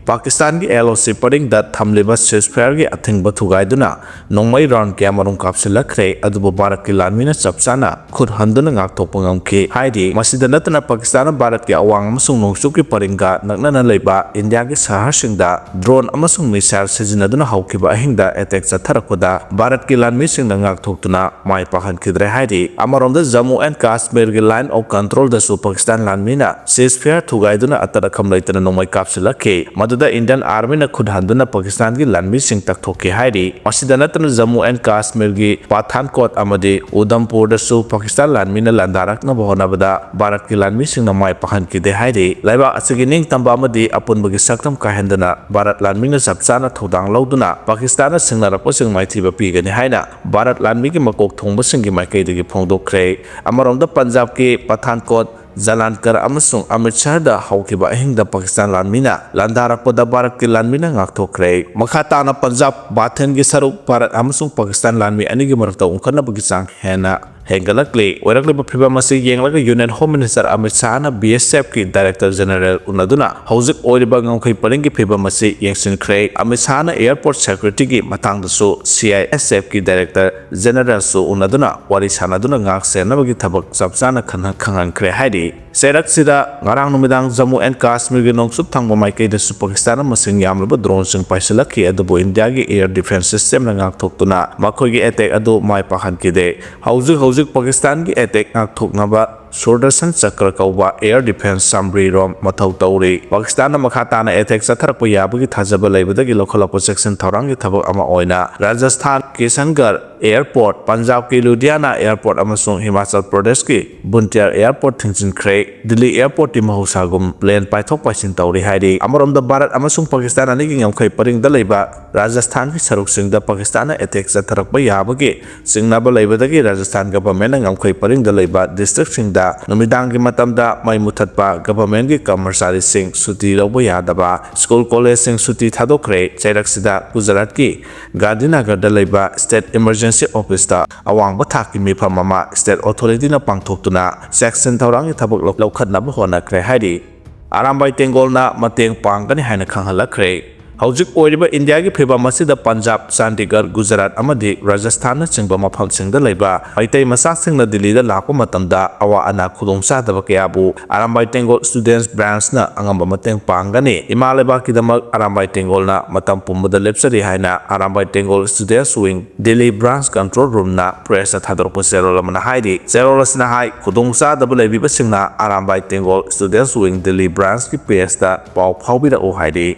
ꯄꯥꯀꯤꯁꯇꯥꯟꯒꯤ L O C ꯄꯔꯤꯡꯗ ꯊꯝꯂꯤꯕ ceasefire ꯒꯤ ꯑꯊꯤꯡꯕ ꯊꯨꯒꯥꯏꯗꯨꯅ ꯅꯣꯡꯃꯩ round ꯀꯌꯥꯃꯔꯨꯝ ꯀꯥꯞꯁꯤꯜꯂꯛꯈ꯭ꯔꯦ, ꯑꯗꯨꯕꯨ ꯚꯥꯔꯠꯀꯤ ꯂꯥꯟꯃꯤꯅ ꯆꯞ ꯆꯥꯅ ꯈꯨꯠ ꯍꯟꯗꯨꯅ ꯉꯥꯛꯊꯣꯛꯄ ꯉꯝꯈꯤ ꯍꯥꯏꯔꯤ꯫ ꯃꯁꯤꯗ ꯅꯠꯇꯅ ꯄꯥꯀꯤꯁꯇꯥꯟꯅ ꯚꯥꯔꯠꯀꯤ ꯑꯋꯥꯡ ꯑꯃꯁꯨꯡ ꯅꯣꯡꯆꯨꯞꯀꯤ ꯄꯔꯤꯡꯒ ꯅꯛꯅꯅ ꯂꯩꯕ ꯏꯟꯗꯤꯌꯥꯒꯤ ꯁꯍꯔꯁꯤꯡꯗ drone ꯑꯃꯁꯨꯡ missile ꯁꯤꯖꯤꯟꯅꯗꯨꯅ ꯍꯧꯈꯤꯕ ꯑꯍꯤꯡꯗ attack ꯆꯠꯊꯔꯛꯄꯗ ꯚꯥꯔꯠꯀꯤ ꯂꯥꯟꯃꯤꯁꯤꯡꯅ ꯉꯥꯛꯊꯣꯛꯇꯨꯅ ꯃꯥꯏ ꯄꯥꯛꯍꯟꯈꯤꯗ꯭ꯔꯦ ꯍꯥꯏꯔꯤ꯫ ꯑꯃꯔꯣꯝꯗ ꯖꯝꯃꯨ ꯑꯦꯟ ꯀꯥꯁꯃꯤꯔꯒꯤ Line of Control ꯗꯁꯨ ꯄꯥꯀꯤꯁꯇꯥꯟ ꯂꯥꯟꯃꯤꯅ ceasefire ꯊꯨꯒꯥꯏꯗꯨꯅ ꯑꯇꯠ ꯑꯈꯝ ꯂꯩꯇꯅ ꯅꯣꯡꯃꯩ ꯀꯥꯞꯁꯤꯜꯂꯛꯈꯤ, ꯃꯗꯨꯗ Indian Army ꯅ ꯈꯨꯠ ꯍꯟꯗꯨꯅ ꯄꯥꯀꯤꯁꯇꯥꯟꯒꯤ ꯂꯥꯟꯃꯤꯁꯤꯡ ꯇꯛꯊꯣꯛꯈꯤ ꯍꯥꯏꯔꯤ꯫ ꯃꯁꯤꯗ ꯅꯠꯇꯅ ꯖꯝꯃꯨ ꯑꯦꯟ ꯀꯥꯁꯃꯤꯔꯒꯤ ꯄꯊꯥꯟꯀꯣꯠ ꯑꯃꯗꯤ ꯎꯗꯝꯄꯨꯔꯗꯁꯨ ꯄꯥꯀꯤꯁꯇꯥꯟ ꯂꯥꯟꯃꯤꯅ ꯂꯥꯟꯗꯥꯔꯛꯅꯕ ꯍꯣꯠꯅꯕꯗ ꯚꯥꯔꯠꯀꯤ ꯂꯥꯟꯃꯤꯁꯤꯡꯅ ꯃꯥꯏ ꯄꯥꯛꯍꯟꯈꯤꯗꯦ ꯍꯥꯏꯔꯤ꯫ ꯂꯩꯕꯥꯛ ꯑꯁꯤꯒꯤ ꯅꯤꯡꯇꯝꯕ ꯑꯃꯗꯤ ꯑꯄꯨꯟꯕꯒꯤ ꯁꯛꯇꯝ ꯀꯥꯏꯍꯟꯗꯅ ꯚꯥꯔꯠ ꯂꯥꯟꯃꯤꯅ ꯆꯞ ꯆꯥꯅ ꯊꯧꯗꯥꯡ ꯂꯧꯗꯨꯅ ꯄꯥꯀꯤꯁꯇꯥꯟꯅ ꯁꯤꯡꯅꯔꯛꯄꯁꯤꯡ ꯃꯥꯏꯊꯤꯕ ꯄꯤꯒꯅꯤ ꯍꯥꯏꯅ ꯚꯥꯔꯠ ꯂꯥꯟꯃꯤꯒꯤ ꯃꯀꯣꯛ ꯊꯣꯡꯕꯁꯤꯡꯒꯤ ꯃꯥꯏꯀꯩꯗꯒꯤ ꯐꯣꯡꯗꯣꯛꯈ꯭ꯔꯦ꯫ ꯑꯃꯔꯣꯝꯗ ꯄꯟꯖꯥꯕꯀꯤ ꯄꯊꯥꯟꯀꯣꯠ, ꯖꯂꯥꯟꯀꯔ ꯑꯃꯁꯨꯡ ꯑꯃ꯭ꯔꯤꯠꯁꯔꯗ ꯍꯧꯈꯤꯕ ꯑꯍꯤꯡꯗ ꯄꯥꯀꯤꯁꯇꯥꯟ ꯂꯥꯟꯃꯤꯅ ꯂꯥꯟꯗꯥꯔꯛꯄꯗ ꯚꯥꯔꯠꯀꯤ ꯂꯥꯟꯃꯤꯅ ꯉꯥꯛꯊꯣꯛꯈ꯭ꯔꯦ꯫ ꯃꯈꯥ ꯇꯥꯅ ꯄꯟꯖꯥꯕ ꯕꯥꯊꯦꯟꯒꯤ ꯁꯔꯨꯛ ꯚꯥꯔꯠ ꯑꯃꯁꯨꯡ ꯄꯥꯀꯤꯁꯇꯥꯟ ꯂꯥꯟꯃꯤ ꯑꯅꯤꯒꯤ ꯃꯔꯛꯇ ꯎꯪꯈꯠꯅꯕꯒꯤ ꯆꯥꯡ ꯍꯦꯟꯅ ꯍꯦꯟꯒꯠꯂꯛꯂꯤ꯫ ꯑꯣꯏꯔꯛꯂꯤꯕ ꯐꯤꯚꯝ ꯑꯁꯤ ꯌꯦꯡꯂꯒ Union Home Minister Amit ꯁꯥꯍꯅ B S F ꯀꯤ Director General ꯎꯅꯗꯨꯅ ꯍꯧꯖꯤꯛ ꯑꯣꯏꯔꯤꯕ ꯉꯝꯈꯩ ꯄꯔꯤꯡꯒꯤ ꯐꯤꯚꯝ ꯑꯁꯤ ꯌꯦꯡꯁꯤꯟꯈ꯭ꯔꯦ꯫ ꯑꯃꯤꯠ ꯁꯥꯍꯅ airport security ꯒꯤ ꯃꯇꯥꯡꯗꯁꯨ C I S F ꯀꯤ Director General ꯁꯨ ꯎꯅꯗꯨꯅ ꯋꯥꯔꯤ ꯁꯥꯟꯅꯗꯨꯅ ꯉꯥꯛ ꯁꯦꯟꯅꯕꯒꯤ ꯊꯕꯛ ꯆꯞ ꯆꯥꯅ ꯈꯟꯅ-, ꯈꯪꯍꯟꯈ꯭ꯔꯦ ꯍꯥꯏꯔꯤ꯫ ꯆꯩꯔꯛꯁꯤꯗ ꯉꯔꯥꯡ ꯅꯨꯃꯤꯗꯥꯡ ꯖꯝꯃꯨ ꯑꯦꯟ ꯀꯥꯁꯃꯤꯔꯒꯤ ꯅꯣꯡꯆꯨꯞ ꯊꯪꯕ ꯃꯥꯏꯀꯩꯗꯁꯨ ꯄꯥꯀꯤꯁꯇꯥꯟꯅ ꯃꯁꯤꯡ ꯌꯥꯝꯂꯕ drone ꯁꯤꯡ ꯄꯥꯏꯁꯤꯜꯂꯛꯈꯤ, ꯑꯗꯨꯕꯨ ꯏꯟꯗꯤꯌꯥꯒꯤ air defence system ꯅ ꯉꯥꯛꯊꯣꯛꯇꯨꯅ ꯃꯈꯣꯏꯒꯤ attack ꯑꯗꯨ ꯃꯥꯏ ꯄꯥꯛꯍꯟꯈꯤꯗꯦ꯫ ꯍꯧꯖꯤꯛ ꯍꯧꯖꯤꯛ ꯄꯥꯀꯤꯁꯇꯥꯟꯒꯤ attack ꯉꯥꯛꯊꯣꯛꯅꯕ ꯁꯨꯔꯗꯔꯁꯟ ꯆꯀ꯭ꯔ ꯀꯧꯕ air defence submarine ꯔꯣꯝ ꯃꯊꯧ ꯇꯧꯔꯤ꯫ ꯄꯥꯀꯤꯁꯇꯥꯟꯅ ꯃꯈꯥ ꯇꯥꯅ attack ꯆꯠꯊꯔꯛꯄ ꯌꯥꯕꯒꯤ ꯊꯥꯖꯕ ꯂꯩꯕꯗꯒꯤ ꯂꯧꯈꯠꯂꯛꯄ ꯆꯦꯛꯁꯤꯟ ꯊꯧꯔꯥꯡꯒꯤ ꯊꯕꯛ ꯑꯃ ꯑꯣꯏꯅ ꯔꯥꯖꯁꯊꯥꯟ ꯀꯤꯁꯟꯒꯔ airport, ꯄꯟꯖꯥꯕꯀꯤ ꯂꯨꯙꯤꯌꯥꯅꯥ airport ꯑꯃꯁꯨꯡ ꯍꯤꯃꯥꯆꯜ ꯄ꯭ꯔꯗꯦꯁꯀꯤ ꯕꯨꯟꯇꯤꯌꯥꯔ airport ꯊꯤꯡꯖꯤꯟꯈ꯭ꯔꯦ꯫ ꯗꯤꯜꯂꯤ airport ꯇꯤ ꯃꯍꯧꯁꯥꯒꯨꯝ plane ꯄꯥꯏꯊꯣꯛ ꯄꯥꯏꯁꯤꯟ ꯇꯧꯔꯤ ꯍꯥꯏꯔꯤ꯫ ꯑꯃꯔꯣꯝꯗ ꯚꯥꯔꯠ ꯑꯃꯁꯨꯡ ꯄꯥꯀꯤꯁꯇꯥꯟ ꯑꯅꯤꯒꯤ ꯉꯝꯈꯩ ꯄꯔꯤꯡꯗ ꯂꯩꯕ ꯔꯥꯖꯁꯊꯥꯟꯒꯤ ꯁꯔꯨꯛꯁꯤꯡꯗ ꯄꯥꯀꯤꯁꯇꯥꯟꯅ attack ꯆꯠꯊꯔꯛꯄ ꯌꯥꯕꯒꯤ ꯆꯤꯡꯅꯕ ꯂꯩꯕꯗꯒꯤ ꯔꯥꯖꯁꯊꯥꯟ government ꯅ ꯉꯝꯈꯩ ꯄꯔꯤꯡꯗ ꯂꯩꯕ district ꯁꯤꯡꯗ ꯅꯨꯃꯤꯗꯥꯡꯒꯤ ꯃꯇꯝꯗ ꯃꯩ ꯃꯨꯊꯠꯄ, government ꯀꯤ ꯀꯔꯃꯆꯥꯔꯤꯁꯤꯡ ꯁꯨꯇꯤ ꯂꯧꯕ ꯌꯥꯗꯕ, school college ꯁꯤꯡ ꯁꯨꯇꯤ ꯊꯥꯗꯣꯛꯈ꯭ꯔꯦ꯫ ꯆꯩꯔꯛꯁꯤꯗ ꯒꯨꯖꯔꯥꯠꯀꯤ ꯒꯥꯟꯙꯤꯅꯒꯔꯗ ꯂꯩꯕ state emergency office ꯇ ꯑꯋꯥꯡꯕ ꯊꯥꯛꯀꯤ ꯃꯤꯐꯝ ꯑꯃ state authority ꯅ ꯄꯥꯡꯊꯣꯛꯇꯨꯅ ꯆꯦꯛꯁꯤꯟ ꯊꯧꯔꯥꯡꯒꯤ ꯊꯕꯛ ꯂꯧ-, ꯂꯧꯈꯠꯅꯕ ꯍꯣꯠꯅꯈ꯭ꯔꯦ ꯍꯥꯏꯔꯤ꯫ ꯑꯔꯥꯝꯕꯥꯏ ꯇꯦꯡꯒꯣꯜꯅ ꯃꯇꯦꯡ ꯄꯥꯡꯒꯅꯤ ꯍꯥꯏꯅ ꯈꯪꯍꯜꯂꯛꯈ꯭ꯔꯦ꯫ ꯍꯧꯖꯤꯛ ꯑꯣꯏꯔꯤꯕ ꯏꯟꯗꯤꯌꯥꯒꯤ ꯐꯤꯕꯝ ꯑꯁꯤꯗ ꯄꯟꯖꯥꯕ, ꯆꯥꯟꯗꯤꯒꯔ, ꯒꯨꯖꯔꯥꯠ ꯑꯃꯗꯤ ꯔꯥꯖꯁꯊꯥꯟꯅꯆꯤꯡꯕ ꯃꯐꯝꯁꯤꯡꯗ ꯂꯩꯕ ꯃꯩꯇꯩ ꯃꯆꯥꯁꯤꯡꯅ ꯗꯤꯜꯂꯤꯗ ꯂꯥꯛꯄ ꯃꯇꯝꯗ ꯑꯋꯥ ꯑꯅꯥ ꯈꯨꯗꯣꯡꯆꯥꯗꯕ ꯀꯌꯥꯕꯨ ꯑꯔꯥꯝꯕꯥꯏ ꯇꯦꯡꯒꯣꯜ students branch ꯅ ꯑꯉꯝꯕ ꯃꯇꯦꯡ ꯄꯥꯡꯒꯅꯤ꯫ ꯏꯃꯥ ꯂꯩꯕꯥꯛꯀꯤꯗꯃꯛ ꯑꯔꯥꯝꯕꯥꯏ ꯇꯦꯡꯒꯣꯜꯅ ꯃꯇꯝ ꯄꯨꯝꯕꯗ ꯂꯦꯞꯆꯔꯤ ꯍꯥꯏꯅ Arambai ꯇꯦꯡꯒꯣꯜ students wing Delhi branch control room ꯅ press ꯇ ꯊꯥꯗꯣꯔꯛꯄ ꯆꯦꯔꯣꯜ ꯑꯃꯅ ꯍꯥꯏꯔꯤ꯫ ꯆꯦꯔꯣꯜ ꯑꯁꯤꯅ ꯍꯥꯏ, ꯈꯨꯗꯣꯡꯆꯥꯗꯕ ꯂꯩꯕꯤꯕꯁꯤꯡꯅ Arambai ꯇꯦꯡꯒꯣꯜ students wing Delhi branch ꯀꯤ page ꯇ ꯄꯥꯎ ꯐꯥꯎꯕꯤꯔꯛꯎ ꯍꯥꯏꯔꯤ꯫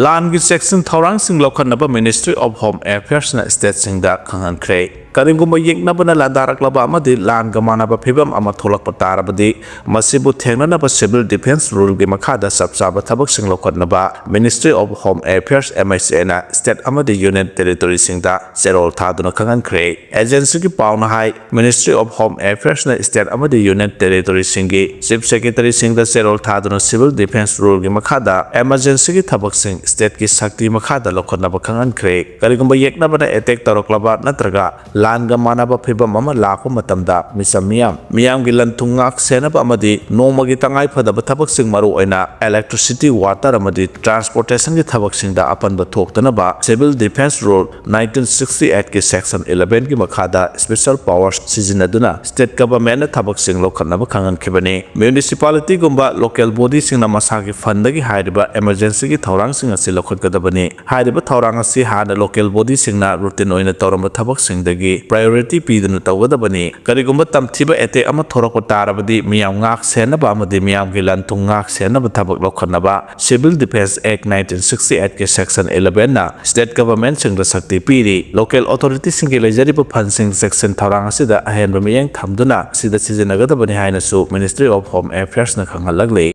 ꯂꯥꯟꯒꯤ ꯆꯦꯛꯁꯤꯟ ꯊꯧꯔꯥꯡꯁꯤꯡ ꯂꯧꯈꯠꯅꯕ Ministry of Home Affairs ꯅ state ꯁꯤꯡꯗ ꯈꯪꯍꯟꯈ꯭ꯔꯦ꯫ ꯀꯔꯤꯒꯨꯝꯕ ꯌꯦꯛꯅꯕꯅ ꯂꯥꯟꯗꯥꯔꯛꯂꯕ ꯑꯃꯗꯤ ꯂꯥꯟꯒ ꯃꯥꯟꯅꯕ ꯐꯤꯚꯝ ꯑꯃ ꯊꯣꯛꯂꯛꯄ ꯇꯥꯔꯕꯗꯤ, ꯃꯁꯤꯕꯨ ꯊꯦꯡꯅꯅꯕ civil defence rule ꯒꯤ ꯃꯈꯥꯗ ꯆꯞ ꯆꯥꯕ ꯊꯕꯛꯁꯤꯡ ꯂꯧꯈꯠꯅꯕ Ministry of Home Affairs, M H A ꯅ state ꯑꯃꯗꯤ union territory ꯁꯤꯡꯗ ꯆꯦꯔꯣꯜ ꯊꯥꯗꯨꯅ ꯈꯪꯍꯟꯈ꯭ꯔꯦ꯫ Agency ꯒꯤ ꯄꯥꯎꯅ ꯍꯥꯏ, Ministry of Home Affairs ꯅ state ꯑꯃꯗꯤ union territory ꯁꯤꯡꯒꯤ chief secretary ꯁꯤꯡꯗ ꯆꯦꯔꯣꯜ ꯊꯥꯗꯨꯅ civil defence rule ꯒꯤ ꯃꯈꯥꯗ emergency ꯒꯤ ꯊꯕꯛꯁꯤꯡ state ꯀꯤ ꯁꯛꯇꯤ ꯃꯈꯥꯗ ꯂꯧꯈꯠꯅꯕ ꯈꯪꯍꯟꯈ꯭ꯔꯦ꯫ ꯀꯔꯤꯒꯨꯝꯕ ꯌꯦꯛꯅꯕꯅ attack ꯇꯧꯔꯛꯂꯕ ꯅꯠꯇ꯭ꯔꯒ ꯂꯥꯟꯒ ꯃꯥꯟꯅꯕ ꯐꯤꯚꯝ ꯑꯃ ꯂꯥꯛꯄ ꯃꯇꯝꯗ ꯃꯤꯆꯝ ꯃꯤꯌꯥꯝ, ꯃꯤꯌꯥꯝꯒꯤ ꯂꯟ ꯊꯨꯝ ꯉꯥꯛ ꯁꯦꯟꯅꯕ ꯑꯃꯗꯤ ꯅꯣꯡꯃꯒꯤ ꯇꯉꯥꯏ ꯐꯗꯕ ꯊꯕꯛꯁꯤꯡ, ꯃꯔꯨꯑꯣꯏꯅ electricity, water ꯑꯃꯗꯤ transportation ꯒꯤ ꯊꯕꯛꯁꯤꯡꯗ ꯑꯄꯟꯕ ꯊꯣꯛꯇꯅꯕ Civil Defence Rule nineteen sixty eight ꯀꯤ section eleven ꯒꯤ ꯃꯈꯥꯗ special powers ꯁꯤꯖꯤꯟꯅꯗꯨꯅ state government ꯅ ꯊꯕꯛꯁꯤꯡ ꯂꯧꯈꯠꯅꯕ ꯈꯪꯍꯟꯈꯤꯕꯅꯤ꯫ Municipality ꯒꯨꯝꯕ local body ꯁꯤꯡꯅ ꯃꯁꯥꯒꯤ fund ꯗꯒꯤ ꯍꯥꯏꯔꯤꯕ emergency ꯒꯤ ꯊꯧꯔꯥꯡꯁꯤꯡ ꯑꯁꯤ ꯂꯧꯈꯠꯀꯗꯕꯅꯤ꯫ ꯍꯥꯏꯔꯤꯕ ꯊꯧꯔꯥꯡ ꯑꯁꯤ ꯍꯥꯟꯅ local body ꯁꯤꯡꯅ routine ꯑꯣꯏꯅ ꯇꯧꯔꯝꯕ ꯊꯕꯛꯁꯤꯡꯗꯒꯤ priority ꯄꯤꯗꯨꯅ ꯇꯧꯒꯗꯕꯅꯤ꯫ ꯀꯔꯤꯒꯨꯝꯕ ꯇꯝꯊꯤꯕ attack ꯑꯃ ꯊꯣꯔꯛꯄ ꯇꯥꯔꯕꯗꯤ ꯃꯤꯌꯥꯝ ꯉꯥꯛ ꯁꯦꯟꯅꯕ ꯑꯃꯗꯤ ꯃꯤꯌꯥꯝꯒꯤ ꯂꯟ ꯊꯨꯝ ꯉꯥꯛ ꯁꯦꯟꯅꯕ ꯊꯕꯛ ꯂꯧꯈꯠꯅꯕ Civil Defence Act nineteen sixty eight ꯀꯤ section eleven ꯅ state government ꯁꯤꯡꯗ ꯁꯛꯇꯤ ꯄꯤꯔꯤ꯫ Local authority ꯁꯤꯡꯒꯤ ꯂꯩꯖꯔꯤꯕ fund ꯁꯤꯡ ꯆꯦꯛꯁꯤꯟ ꯊꯧꯔꯥꯡ ꯑꯁꯤꯗ ꯑꯍꯦꯟꯕ ꯃꯤꯠꯌꯦꯡ ꯊꯝꯗꯨꯅ ꯑꯁꯤꯗ ꯁꯤꯖꯤꯟꯅꯒꯗꯕꯅꯤ ꯍꯥꯏꯅꯁꯨ Ministry of Home Affairs ꯅ ꯈꯪꯍꯜꯂꯛꯂꯤ꯫